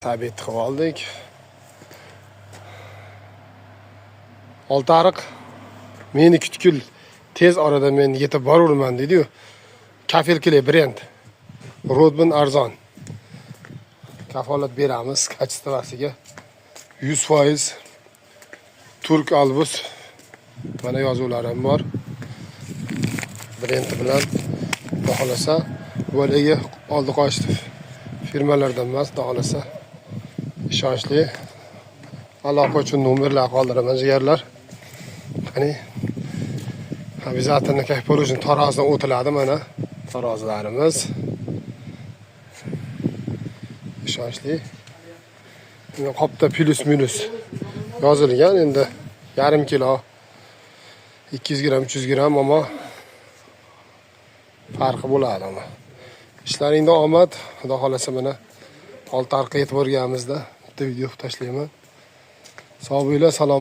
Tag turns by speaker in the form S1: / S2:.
S1: Обед qilib oldik. Oltiariq meni kutkul, tez orada men yetib borurman deydi-yu. Kafel brend. Rodman arzon. Kafolat beramiz качество siga. 100% Turk Albus. Mana yozuvlari ham bor. Brendi bilan, xudo xohlasa, bu haligi oldi qochdi firmalardan emas, xudo xohlasa ishonchli. Aloqa uchun nomerlar qoldiraman, jigarlar. Qani, обязательно, как положено, tarozidan o'tiladi, mana tarozilarimiz. Ishonchli. Endi qopda плюс минус yozilgan, endi yarim kilo, 200 gramm, 300 gramm, ammo farqi bo'ladi ammo. Ishlaringda omad, xudo xohlasa, mana Oltiariqqa yetib borganimizda bitta video qilib tashlayman. Sog' bo'linglar, salom.